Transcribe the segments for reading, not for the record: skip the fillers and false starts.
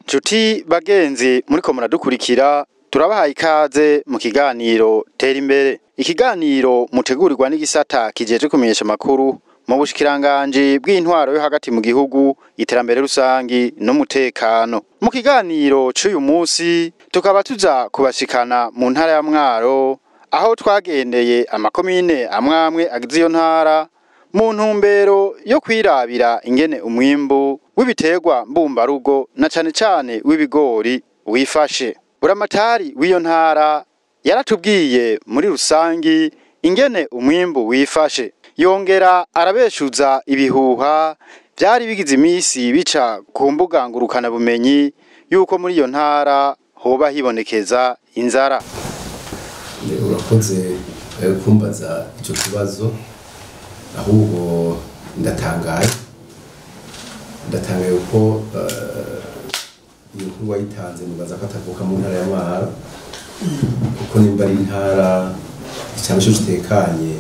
Nshuti bagenzi muriko muradukurikira, turabahaye ikaze mu kiganiro Tera Imbere. Ikiganiro mutegurirwa n'igisata kijejwe kumenyesha amakuru mu bushikiranganji bw'intwaro yo hagati mu gihugu, iterambere rusangi n'umutekano. Mu kiganiro c'uyu musi tukaba tuza kubashikana mu ntara ya Mwaro, aho twagendeye amakomine amwamwe agize iyo ntara mu ntumbero yo kwirabira ingene umwimbu w'ibiterwa mbumbarugo na cane cane w'ibigori wifashe. Buramatari w'iyo ntara yaratubwiye muri rusangi ingene umwimbu wifashe, yongera arabeshuza ibihuha vyari bigize imisi bica ku mbuga ngurukana bumenyi yuko muri iyo ntara hoba hibonekeza inzara. Urakoze kumbaza ico kibazo, ahubwo ndatangaye uko iyo nkuru wayitanze. Nibaza ko atavuka mu ntara ya Mwaro, kuko nimba ari intara icambo gitekanye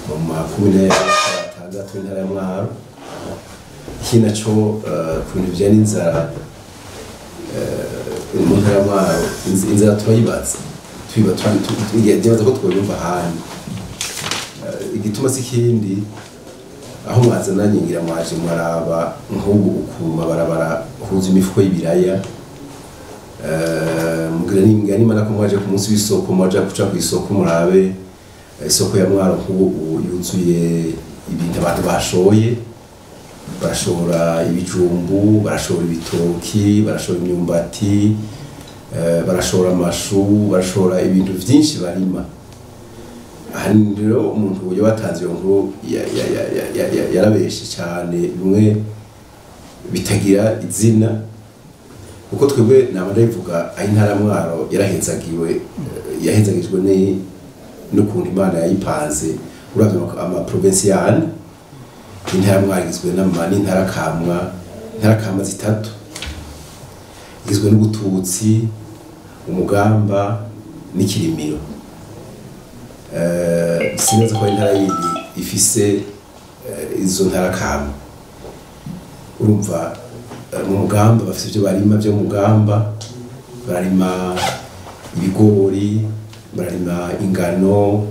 mu makomine atandatu intara ya Mwaro. Iki naco ku bintu bijanye n'inzara mu ntara ya Mwaro, inzara turayibaza, tuyibaza ko twoyumva ahandi. Igituma si ikindi, aho mwazananye ngira mwaje mwaraba nk'ubu ku mabarabara huzuye imifuko y'ibiraya. Mugira nimba nako mwaje ku munsi w'isoko, mwaje guca kw'isoko murabe isoko ya Mwaro nk'ubu yuzuye ibintu abantu bashoye. Barashora ibijumbu, barashora ibitoki, barashora imyumbati, barashora amashu, barashora ibintu vyinshi barima. Ahanini rero umuntu yabatanze iyo nkuru yarabeshe cyane, bimwe bitagira izina, kuko twebwe naba ndabivuga aho intara ya Mwaro yarahezagiwe, yahezagijwe n'ukuntu Imana yayipanze. Uravye ama province yane, intara ya Mwaro igizwe n'intara kamwa, intara kamwa zitatu, igizwe n'Ubututsi, Umugamba n'Ikirimiro. Sinaza ko intara yindi ifise izo ntara kamwa. Urumva mu Mugamba bafise ivyo barima vyo mu Mugamba, bararima ibigori, bararima ingano,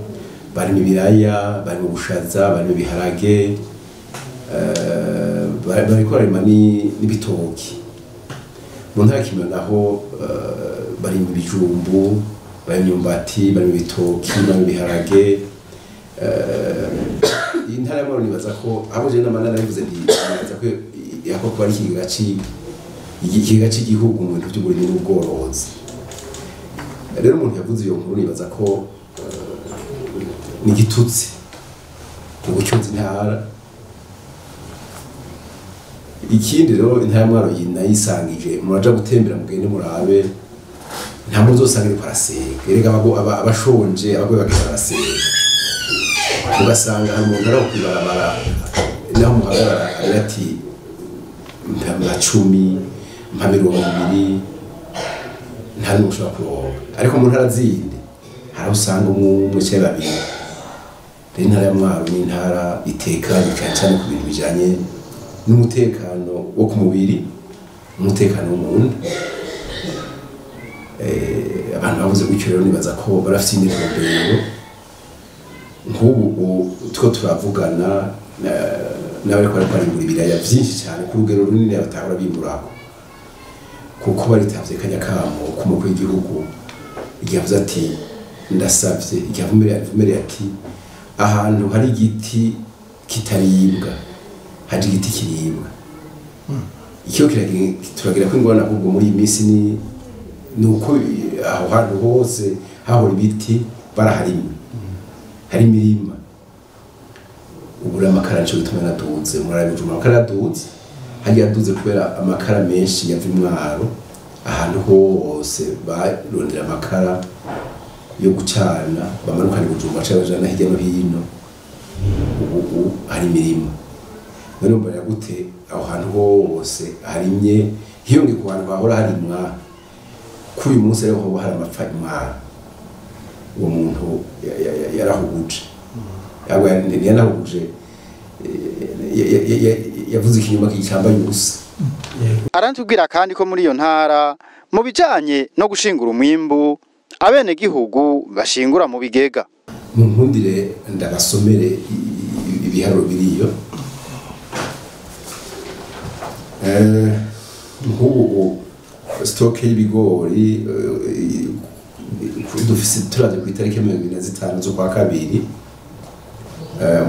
barima ibiraya, barima ubushaza, barima ibiharage, bariko bararima n'ibitoki. Mu ntara ya Kirimiro naho barima ibijumbu, barima imyumbati, barima ibitoki, barima ibiharage. Iyi ntara ya Mwaro nibaza ko abo je nama narabivuze nti nibaza ko yako kuba ari ikigega c'igihugu mu bintu vy'uburimyi n'ubworozi. Rero umuntu yavuze iyo nkuru nibaza ko ni igitutsi mu gucuza intara. Ikindi rero intara ya Mwaro nayisangije, muraja gutembera mugende murabe, nta muntu uzosanga ariko arasega. Erega abashonje, abagoye bagenda barasega, ugasanga hari umuntu ari kw'ibarabara naho muhagarara agira ati mpa 10, mpa 20, nta n'umwe ushobora kuronka. Ariko mu ntara zindi hari aho usanga umwe canke babiri. Rero intara ya Mwaro ni intara itekanye cane cane ku bintu bijanye n'umutekano wo ku mubiri, umutekano wo mu nda. Abantu bavuze gutyo rero nibaza ko barafite iyindi ntumbero. Nk'ubu two turavugana n'abariko bararimbura ibiraya vyinshi cyane ku rugero runini batahora bimburako, kuko baritavye kanya kamo k'umukuru w'igihugu igihe avuze ati ndasavye, igihe avumereye ati ahantu hari igiti kitaribwa haje igiti kiribwa. Ikiyo turagira ko ingorane ahubwo muri iyi minsi ni uko aho hantu hose hahora ibiti baraharimye, hari imirima. Ubura amakara nico gituma yaraduze, murabe Bujumbura amakara yaraduze, hagiye yaduze kubera amakara menshi yava i Mwaro Ahantu hose barondera amakara yo gucana bamanukana Bujumbura canke bajana hirya no hino, ubu hari imirima. None mbona gute aho hantu hose harimye hiyonge ku bantu bahora harimwa, kuri uyu munsi rero hoba hari amapfa imwaro. Uwo muntu yarahuguje, yanahuguje, yavuze ikinyoma kicambaye ubusa. Arantubwira kandi ko muri iyo ntara mu bijanye no gushingura umwimbu abene gihugu bashingura mu bigega. Mu nkundire ndabasomere ibiharuro biriyo. Nk'ubu stoke y'ibigori dufise turaje ku itariki 25 z'ukwa kabiri,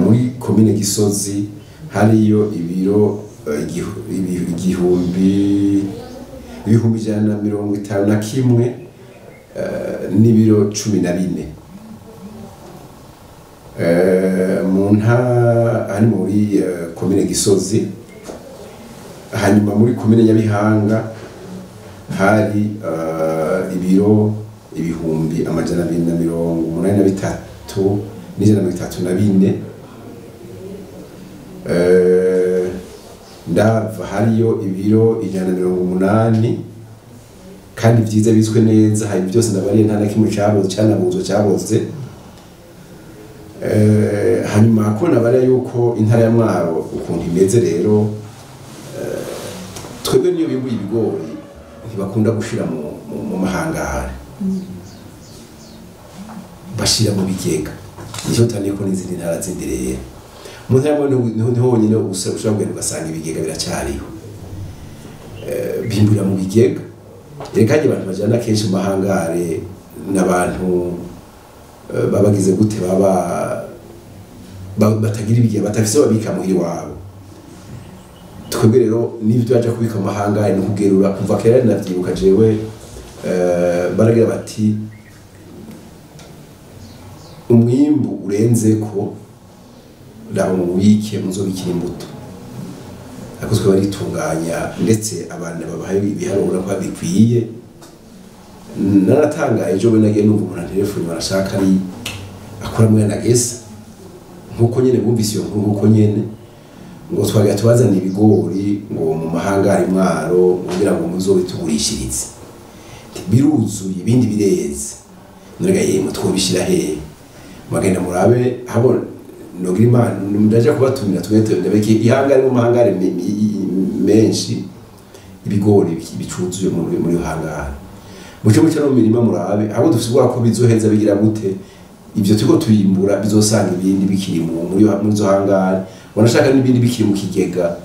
muri komine Gisozi hariyo ibiro 151,000 n'ibiro 14. Mu ntara ari muri komine Gisozi. Hanyuma muri komine Nyabihanga hari ibiro 283,134. Ndava hariyo ibiro 180 kandi vyiza bizwe neza, hari byose ndabariye nta na kimwe caboze canabuzo caboze. Hanyuma ko nabariye yuko intara ya Mwaro ukuntu imeze rero, twebwe niyo bimbuye ibigori ntibakunda gushira mu mahangare, bashira mu bigega. Nicyo taniye ko n'izindi ntara zindi rero mu ntara niho honyine ushobora kugenda ugasanga ibigega biracyariho, bimburira mu bigega. Reka abantu bajana kenshi mu mahangare n'abantu babagize gute, baba batagira ibigega, batafise babika muhiri wabo. Twebwe rero n'ivyo baja kubika mu mahangare no kugerura kuva kera navyibuka jewe, baragira bati umwimbu urenze ko raba mu bubike muzobikira imbuto. Ariko twe baritunganya ndetse abantu babahaye ibiharuro ko bikwiye. Naratangaye ejo nagiye numva umuntu telefone barashaka ari akora muri Anagesa, nkuko nyene bumvise iyo nkuru, nkuko nyene ngo twagira tubazana ibigori ngo mu mahangare Mwaro kugira ngo muzobitugurishirize, biruzuye ibindi bireze. None yemwe twobishira hehe? Magenda murabe habo nogira Imana ndaje kubatumira twete ndabeke ihangare mu mahangare menshi ibigori bicuzuye muri hangare. Muce muce no mirima murabe abo dufise ubwoba ko bizoheza bigira gute, ivyo turiko tuyimbura bizosanga ibindi bikiri muri zo hangare, wanashaka n'ibindi bikiri mu kigega.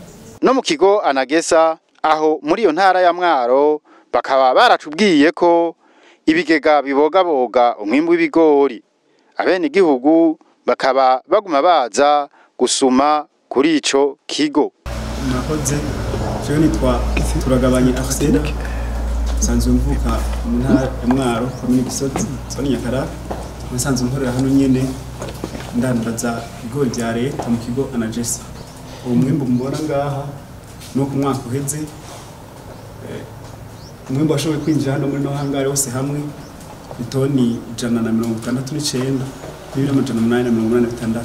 No mu kigo Anagesa aho muri iyo ntara ya Mwaro bakaba baratubwiye ko ibigega bibogaboga umwimbu w'ibigori, abene igihugu bakaba baguma baza gusuma kuri ico kigo. Murakoze. Jewe nitwa Turagabanye Arsene, nsanzwe mvuka mu ntara ya Mwaro, komine Gisozi, zone Nyakara. Nsanzwe nkorera hano nyene ndandaza ibigori vya leta mu kigo Anagesa. Uwo mwimbu mubona ngaha no ku mwaka uheze, umwimbu washoboye kwinjira hano muri no hangare hose hamwe itoni 169 n'ibiro 886.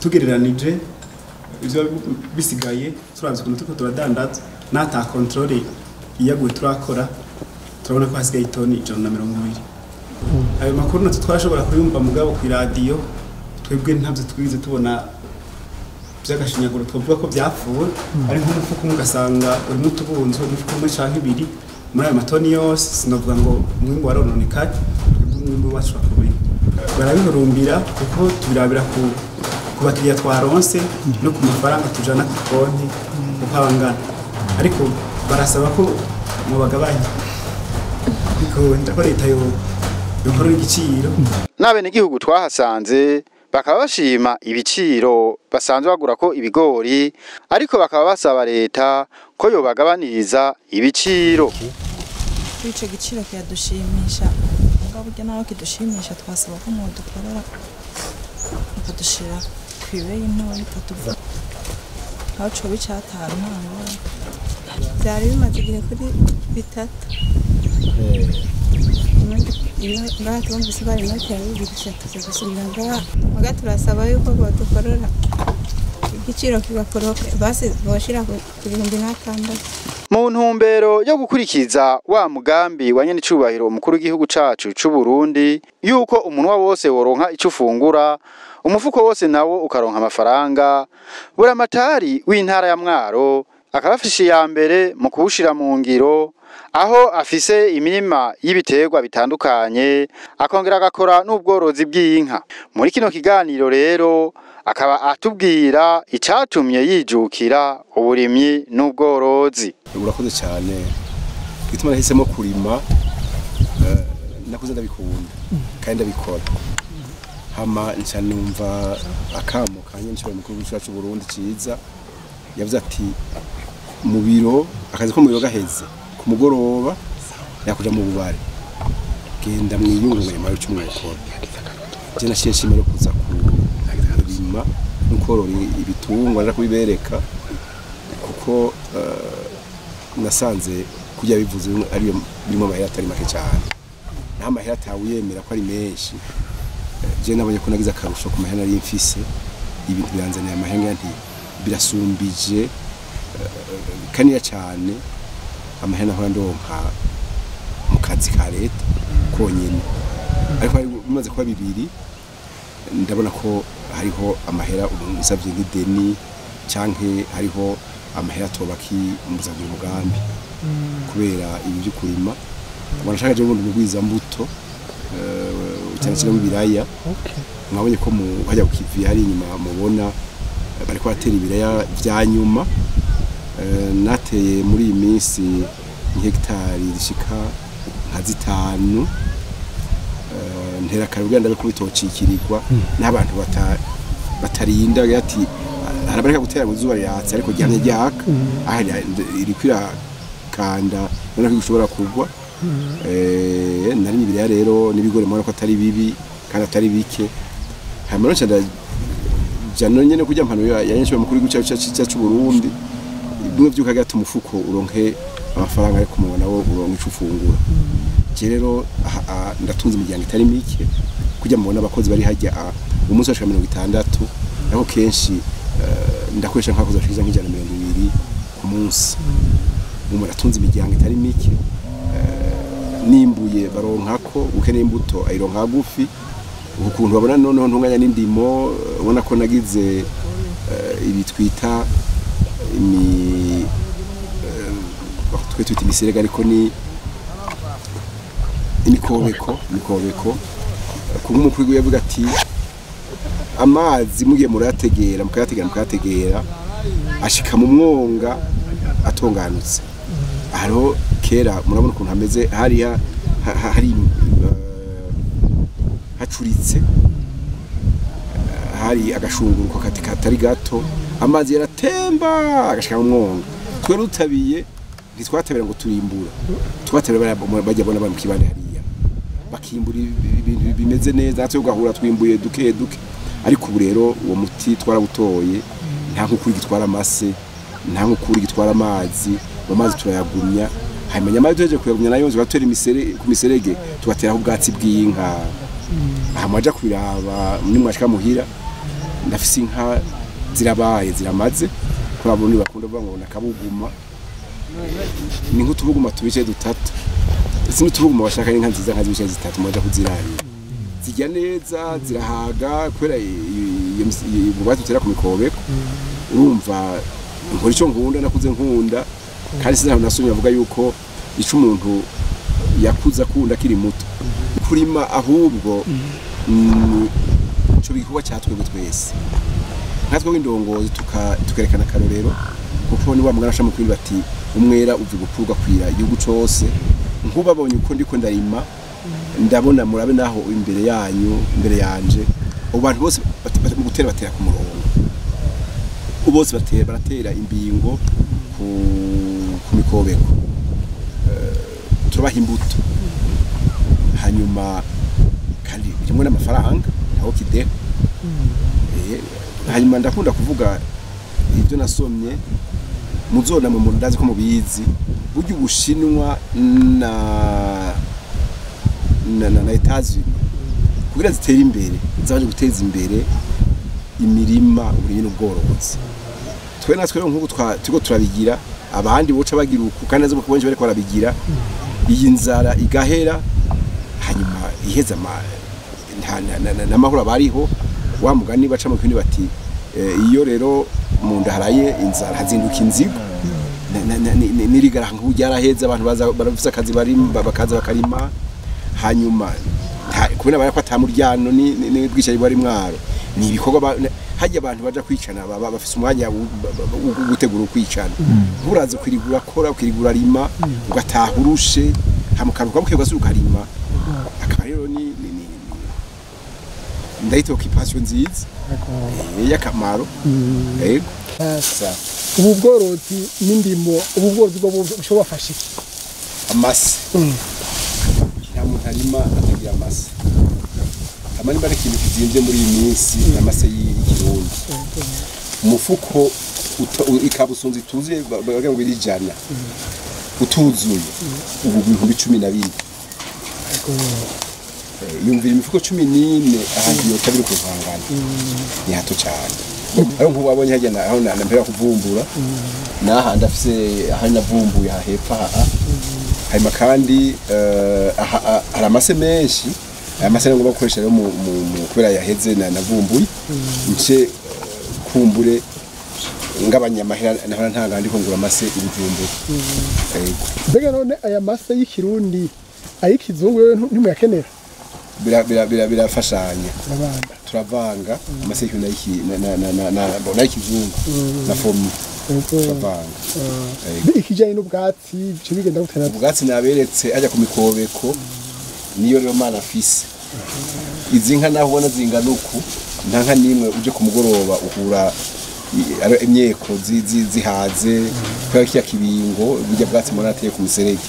Tugereranije ivyo bisigaye turavye ukuntu turiko turadandaza n'ata controle iyaguye turakora, turabona ko hasigaye itoni 120. Ayo makuru natwe twashobora kuyumva mugabo ku radio, twebwe ntavyo twize tubona by'agashinyaguro, twavuga ko byapfuye ari nk'umufuko umwe ugasanga urimo utubunzo umufuko umwe canke ibiri muri ayo matoni yose. Sinovuga ngo umwimbu warononekaye, twebwe umwimbu wacu wakomeye. Barabihurumbira kuko tubirabira ku bakiriya twaronse no ku mafaranga tujana ku konti uko abangana, ariko barasaba ko mubagabanya bikunda ko leta yokora igiciro. N'abenegihugu twahasanze bakaba bashima ibiciro basanzwe bagura ko ibigori, ariko bakaba basaba leta ko yobagabaniriza ibiciro. Ico giciro kiradushimisha, mugabo burya naho kidushimisha twasaba ko mwodukorera mukadushira kw'ibeyi ntoya itatuva aho coba icatanu nta ngorane. Byari bimaze igihe kuri 3. Ngaha twumvise bari inoti ya 2 gusa tuza gusubira ngaha. Muga turasaba yuko bodukorora igiciro kigakoroka, basi boshira ku 2006. Mu ntumbero yo gukurikiza wa mugambi wa nyenicubahiro umukuru w'igihugu cacu c'u Burundi yuko umunwa wose woronka ico ufungura, umufuko wose nawo ukaronka amafaranga, Buramatari w'intara ya Mwaro akaba afise iya mbere mu kuwushira mu ngiro, aho afise imirima y'ibiterwa bitandukanye, akongera agakora n'ubworozi bw'inka. Muri kino kiganiro rero akaba atubwira icatumye yijukira uburimyi n'ubworozi. Urakoze cyane. Gituma nahisemo kurima, nakuze ndabikunda kandi ndabikora. Hama nca numva akamo kanye nshobora mukuru w'igihugu cyacu Burundi ciza, yavuze ati mu biro akazi ko mu biro gaheze ku mugoroba yakuja mu bubare, genda mwiyungunganye mara cyo mwokora. Je naciye nshimira kuza kurima no korora ibitungwa, nara kubibereka kuko nasanze kujya bivuze ariyo birimo amahera atari make cyane, nta mahera atawuyemera ko ari menshi. Je nabonye ko nagize akarusho ku mahera nari mfise, ibintu biranzaniye amahera nti birasumbije kanira cyane amahera nahora ndonka mu kazi ka leta konyene. Ariko bimaze kuba bibiri ndabona ko hariho amahera umuntu usavye nk'ideni canke hariho amahera atoba kimuzanira umugambi kubera ibi byo kurima. Wanashaka je ubundi mugwiza mbuto cyane cyane w'ibiraya. Mwabonye ko mu hajya kukivi hari inyuma mubona bariko batera ibiraya vya nyuma. Nateye muri iyi minsi hegitari zishika nka 5, ntera kare ndabe kubitocikirirwa n'abantu batarinda ati harabareka gutera mu zuba yatse ariko ryamye ryaka aho iri kwirakanda none ko ushobora kugwa. Nari ibiraya rero n'ibigori mubona ko atari bibi kandi atari bike. Hanyuma rero jano nyene kujya mpano ya nyinshi mukuru w'igihugu cyacu Burundi bimwe byuka gata umufuko uronke amafaranga ariko mubona wo uronke ico ufungura. Je rero ndatunze imiryango itari mike kujya mubona abakozi bari hajya umunsi washika 60, ariko kenshi ndakoresha nk'abakozi bashika nk'120 ku munsi. Umuntu atunze imiryango itari mike, nimbuye baronkako ukeneye imbuto ayironka gufi ukuntu babona noneho ntunganya n'indimo, ubona ko nagize ibi twita twe twita imiserege ariko ni imikobeko. Kuba umukuru yavuga ati amazi mugiye murayategera mukayategera ashika mu mwonga atonganutse. Hariho kera murabona ukuntu hameze hariya hari hacuritse, hari agashunguruko katari gato, amazi yaratemba agashika mu mwonga. Twe rutabiye ntitwatabira ngo turimbura, twatabira bajya bona bari mu kibande hariya bakimbura ibintu bimeze neza, natwe ugahura twimbuye duke duke. Ariko ubu rero uwo muti twarabutoye, nta nkukuri gitwara amase, nta nkukuri gitwara amazi, amazi turayagumya. Hanyuma nyamara tuhejeje kuyagumya nayo tugatera imisere ku miserege, tugateraho ubwatsi bw'inka. Aha mwaja kubiraba nimwashika muhira, ndafise inka zirabaye ziramaze kuri abo bakunda kuvuga ngo nakabuguma, ni nk'utubuguma tubice dutatu, si n'utubuguma bashaka inka nziza nka zibice zitatu mwaja kuzirarira zijya neza zirahaga kubera iyo bwatsi tutera ku mikobeko. Urumva nkora ico nkunda, nakuze nkunda kandi sinzi nasomye avuga yuko ico umuntu yakuze akunda akiri muto kurima, ahubwo ico gikorwa cyatwebwe twese nkatwe w'indongozi tukerekana akarorero, kuko ni wa mugana asha mukuru bati umwera uvi gupurwa kwira igihugu cose. Nkubabonye uko ndiko ndarima ndabona murabe naho imbere yanyu imbere yanje abantu bose mu gutera batera ku murongo, bose batera baratera imbingo ku mikobeko, turabaha imbuto hanyuma kandi birimo n'amafaranga aho kide. Hanyuma ndakunda kuvuga ibyo nasomye Muzona mu ndazi ko mubizi burya Ubushinwa na Etats-Unis kugira zitere imbere zaje guteza imbere imirima, uburimyi n'ubworozi. Twe natwe rero nk'ubu turiko turabigira, abandi boca bagira uku, kandi azi ko benshi bariko barabigira, iyi nzara igahera, hanyuma iheza n'amahoro abariho. Wa mugani baca mu kindi bati iyo rero mu nda haraye inzara hazinduka inzigo. Nirigara nk'ubu ryaraheze, abantu baza barafise akazi, barima, bakaza bakarima, hanyuma kubona bara ko atamuryano ni bwicaye bari Mwaro, ni ibikorwa hajya abantu baja kwicana baba bafise umwanya wo gutegura ukwicana. Nturaze kwirigura kora, ukirigura rima, ugataha urushe, hama ukaruhuka, bukeye ugasubira ukarima. Akaba rero ni ndayita occupation nziza y'akamaro, yego. Ubu bworozi n'indimo, ubu bworozi bwo bushobora bafasha iki? Amase, nta muntu arima atagira amase. Hama nimba ari ikintu kizimvye muri iyi minsi, amase y'ikirundi, umufuko ikabusunzi tuzuye, bagira ngo 100, utuzuye ubu 14,000. Yumvira imifuko 14 ahantu yota biri kuvangana, ni hato cyane. Ariko nk'ubu wabonye hajya aho na mpera kuvumbura naha, ndafise ahari navumbuye aha hepfo aha. Hanyuma kandi hari amase menshi. Aya mase ngomba gukoresha rero kubera yaheze navumbuye nce kumbure ngabanya amahera nahora ntanga ndiko ngura amase ibijumbura. Yego. Mbega none aya mase y'ikirundi, ay'ikizungu yo ntimuyakenera? Birafashanya. Urabana. Turavanga amase y'ikirundi n'ay'ikizungu na fomi, turavanga. Yego. Ikijyanye n'ubwatsi bice bigenda gute navyo? Ubwatsi naberetse ajya ku mikobeko, niyo rero mana afise izi nka, naho ubona zingana uku, nta nka nimwe uje ku mugoroba uhura ari imyeko zihaze, kubera kiya kibingo burya bwatsi mubona ateye ku muserege.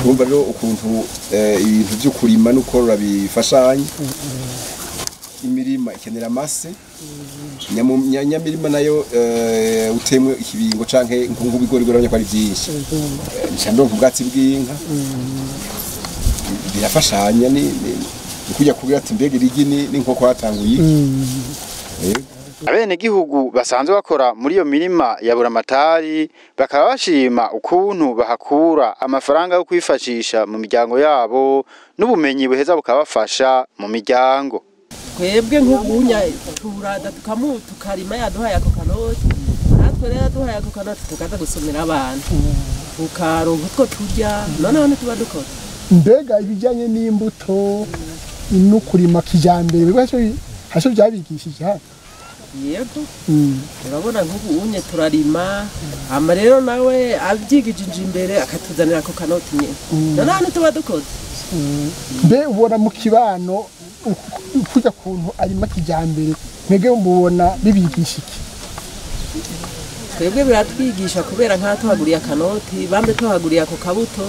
Urumva rero ukuntu ibintu byo kurima no korora bifashanya. Imirima ikenera amase, nyamirima nayo utemwe ikibingo canke nk'ibigori urabona ko ari byinshi. Nca ndonka ubwatsi bw'inka, birafashanya. Ni kujya kubwira ati mbega irigi n'inkoko hatanguye iki? Yego. Abenegihugu basanzwe bakora muri iyo mirima ya Buramatari bakaba bashima ukuntu bahakura amafaranga yo kwifashisha mu miryango yabo n'ubumenyi buheza bukabafasha mu miryango. Twebwe nk'ubunya turada tukarima, yaduhaye ako kanoti, natwe rero yaduhaye ako kanoti tukaza gusomera abana, tukaronka utwo turya, noneho ntituba dukoze. Mbega ibijyanye n'imbuto no kurima kijyambere biba hasho byabigishije hano? Yego. Urabona nk'ubu unye turarima, hama rero nawe abyigijije imbere akatuzanira ako kanoti nyene, noneho ntituba dukoze. Mbe ubona mu kibano kujya kuntu arima kijyambere, mwebwe mubona bibigisha iki? Twebwe biratwigisha kubera nk'aho tuhaguriye akanoti, bambe tuhaguriye ako kabuto,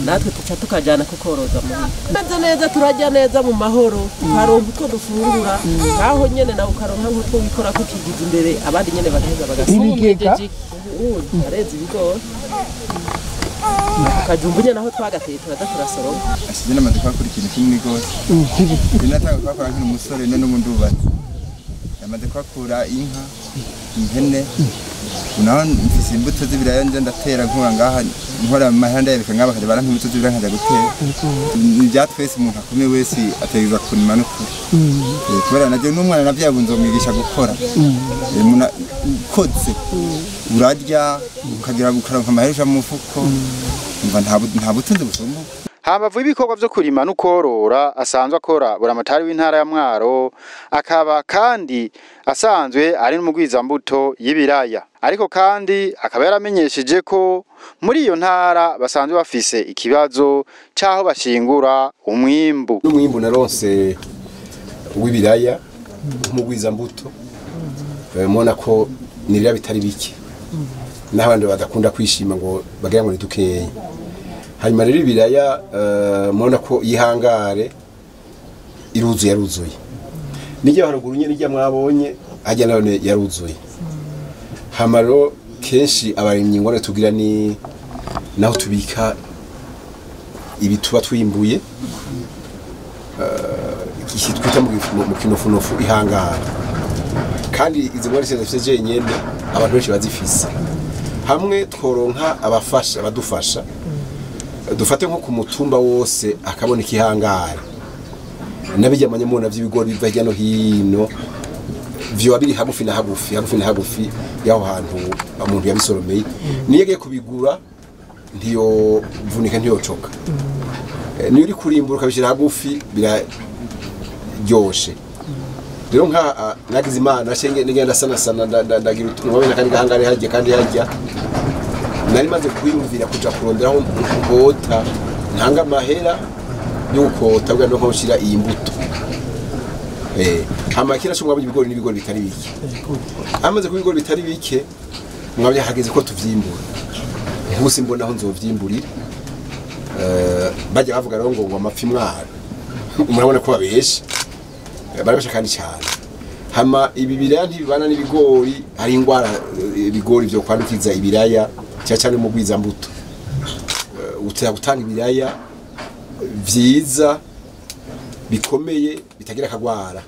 natwe tuca tukajyana kukoroza muhira. Tumeze neza, turarya neza mu mahoro, tukaronka utwo dufungura nkaho nyene, nawe ukaronka nk'utwo wikora ko ukigiza imbere, abandi nyene bagaheza bagasiga. Ibigega? Ubu areza ibigori, akajumbu nyene aho twagateye turaza turasoroma. Ashize namaze kuhakora ikintu kinini rwose. Natanga kuhakora nkiri umusore, none ubu ndubatse. Namaze kuhakura inka, impene, ubu naho mfise imbuto z'ibiraya nje ndatera, nkura ngaha, nkora amahera, ndayabika ngaha, bakajya barampa imbuto z'ibiraya nkajya gutera. Ni ibya twese, umuntu akomeye wese ategerezwa kurima n'ukuri. Kubera najye n'umwana navyaye ubu nzomwigisha gukora. Umuntu ukoze urarya, ukagira ukaronka amahera uja mu mufuko. Umva nta butunzi busumba. Hambavu y'ibikorwa vyo kurima no korora asanzwe akora, Buramatari w'intara ya Mwaro akaba kandi asanzwe ari n'umugwizambuto y'ibiraya, ariko kandi akaba yaramenyesheje ko muri iyo ntara basanzwe bafise ikibazo c'aho bashingura umwimbu. N'umwimbu naronse w'ibiraya nk'umugwizambuto, mubona ko nibira bitari bike, n'abandi badakunda kwishima ngo bagira ngo ni dukeya. Hanyuma rero ibiraya, mubona ko ihangare iruzuye, yaruzuye nijya haruguru nyine, nijya mwabonye hajya none yaruzuye. Hama rero Kenshi abarimyi ingorane tugira ni naho tubika ibi tuba twimbuye, iki twita mu kinofunofu ihangara. Kandi izi ngorane zifite jenyene abantu benshi bazifise. Hamwe tworonka abafasha abadufasha, dufate nko ku mutumba wose akabona ikihangara nabijyamanye mu navyo ibigori biva hirya no hino, vyo biri hagufi na hagufi, hagufi na hagufi yaho hantu umuntu yabisoromeye, niyo agiye kubigura ntiyo vunika ntiyocoka. Niyo uri kurimbura ukabishyira hagufi biraryoshe. Rero nka nagize Imana shenge nigenda sana sana ndagira utuntu kandi gahangare harya kandi harya nari maze kwiyumvira kuja kuronderaho nkota ntanga amahera yo gukota kugira ngo nshira iyi mbuto. Hama kira cyo mwabonye ibigori n'ibigori bitari bike, amaze kuba ibigori bitari bike mwabonye hageze ko tuvyimbura. Nkusi mbona aho nzovyimburira. Bajya bavuga rero ngo amapfi mwaro, murabona ko babeshe, barabesha kandi cyane. Hama ibi biraya ntibibana n'ibigori, hari ingwara ibigori byo kwandukiza ibiraya cyane cyane mu gwiza mbuto. Utera gutanga ibiraya vyiza bikomeye bitagira akagwara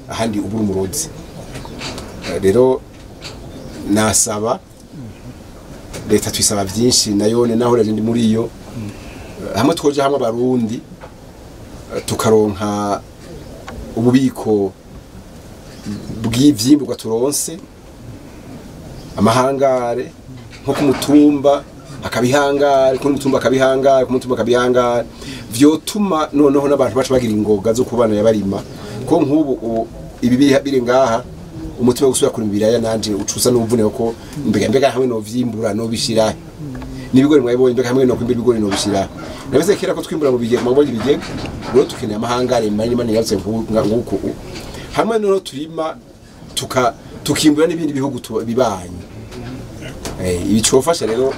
ahandi ubura umurozi. Rero nasaba leta, twisaba byinshi nayone naho rero ndi muri iyo hamwe twoje hamwe abarundi tukaronka ububiko bw'ivyimburwa turonse, amahangare nko ku mutumba akabihangare, ku mutumba akabihangare, ku mutumba akabihangare, vyotuma noneho n'abantu baca bagira ingoga zo kubana yabarima. Ko nk'ubu ibi biri ngaha umutima wo gusubira kurima ibiraya nanje ucusa n'ubuvune ko mbega hamwe no vyimbura no bishira n'ibigori mwabonye, mbega hamwe no kwimbura ibigori no bishira. Nabese kera ko twimbura mu bigega, mwabonye ibigega, rero tukeneye amahangare manini manini yavuze nk'uko hamwe noneho turima tukimbura n'ibindi bihugu bibanyi. Ibi cofasha rero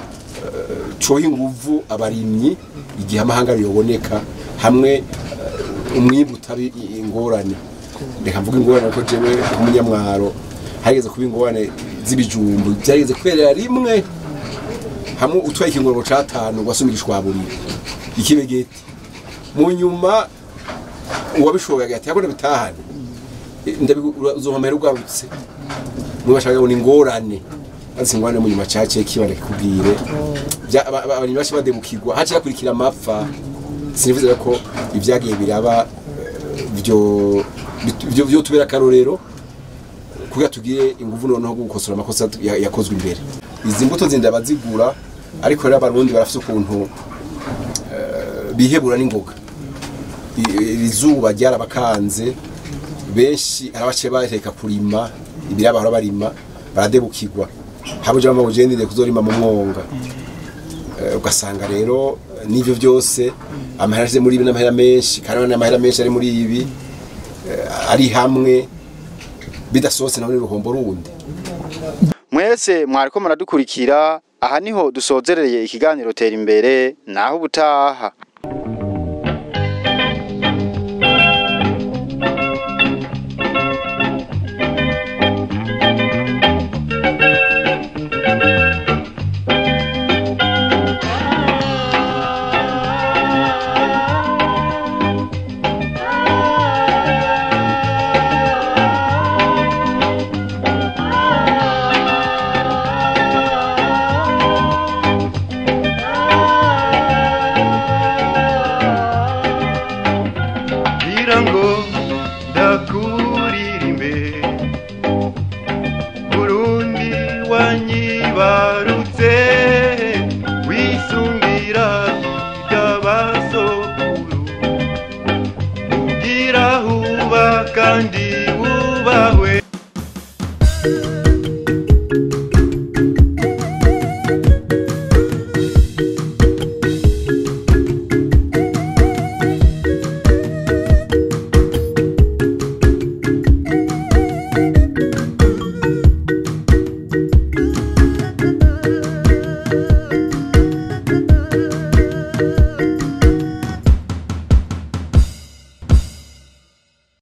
coha inguvu abarimyi igihe amahangare yoboneka hamwe umwimbu utari ingorane. Reka mvuga ingorane ko jewe nk'umunyamwaro harigeze kuba ingorane z'ibijumbu byarigeze kwerera rimwe hamwe utwaye ikingororo c'atanu wasumira ishwaburiro ikibegeti. Mu nyuma uwabishoboye ati yabona bitahane uzompa ugarutse mubashaka ngo ni ingorane basi ingorane mu nyuma cace kibane kubwire abarimyi bashi badebukirwa haciye hakurikira amapfa. Sinivuze ko ibyagiye biraba byo tubera karorero kugira tugire inguvu noneho gukosora amakosa yakozwe imbere. Izi mbuto zinda bazigura, ariko rero abarundi barafite ukuntu bihebura n'ingoga. Izuba ryarabakanze benshi, arabace bareka kurima ibiraba bahora barima baradebukirwa, habuja amabujendire kuzorima mu mwonga. Ugasanga rero n'ivyo byose amahera ashize muri ibi n'amahera menshi, kandi n'amahera menshi ari muri ibi ari hamwe bidasohotse naho n'uruhombo rundi. Mwese mwariko muradukurikira, aha niho dusozerereye ikiganiro Tera Imbere, naho ubutaha.